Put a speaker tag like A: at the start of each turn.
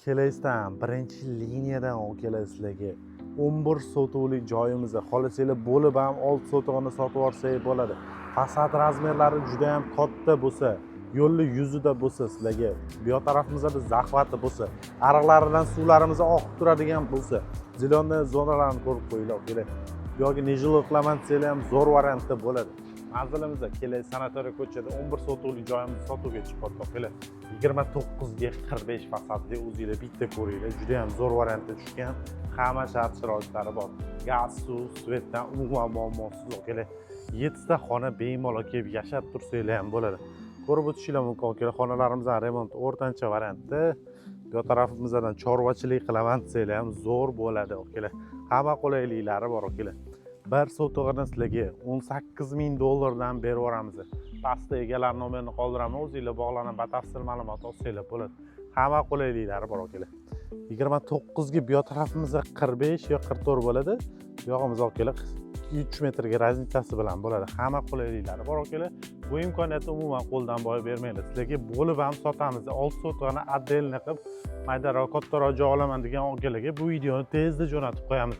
A: Kelaysidan birinchi liniyadan olib keladi sizlarga 11 sotuvlik joyimizni. Xohlasanglar, bo'lib ham 6 sotug'ini sotib yuborsak bo'ladi. Fasad размер lari juda ham katta bo'lsa, yo'lni yuzida bo'lsa, sizlarga bu yoq tarafimizda захват i bo'lsa, ariqlaridan suvlarimiz oqib turadigan bo'lsa, зеленый zonalarni ko'rib qo'yinglar, kerak. Bu yoqga нежилой qilaman desanglar ham, zo'r variantda bo'ladi. Manzilimizda Kelay, Sanatoriy ko'chada 11 sotuvlik joyimiz sotuvga chiqyapti, kelar. 29 ga 45 fasadli, o'zinglar bitta ko'ringlar, juda ham zo'r variantda tushgan, hamma shart sharoitlari bor, gaz, suv, свет dan umuman muammosiz, kelar. Yettita xona, bemalol kelib yashab tursanglar ham bo'ladi. Ko'rib o'tishinglar mumkin, akalar, xonalarimizni remont o'rtancha variantda. Bu yoq tarafimizdan chorvachilik qilaman desanglar ham, zo'r bo'ladi, akalar, hamma qulayliklari bor, akalar. Bir sotug'ini sizlarga 18 000 dollardan berib yuboramiz. Pastda egalar nomerini qoldiraman, o'zinglar bog'lanib, batafsil ma'lumot olsanglar bo'ladi. Hamma qulayliklari bor, akalar. 29 ga bu yoq tarafimizda 45 yo 44 bo'ladi, bu yog'imiz, akalar, 3 metrga разница si bilan bo'ladi. Hamma qulayliklari bor, akalar. Bu imkoniyatni umuman qo'ldan boy bermanglar. Sizlarga bo'lib ham sotamiz, 6 sotug'ini отдельно qilib, maydaroq, kattaroq joy olaman degan akalarga bu videoni tezda jo'natib qo'yamiz.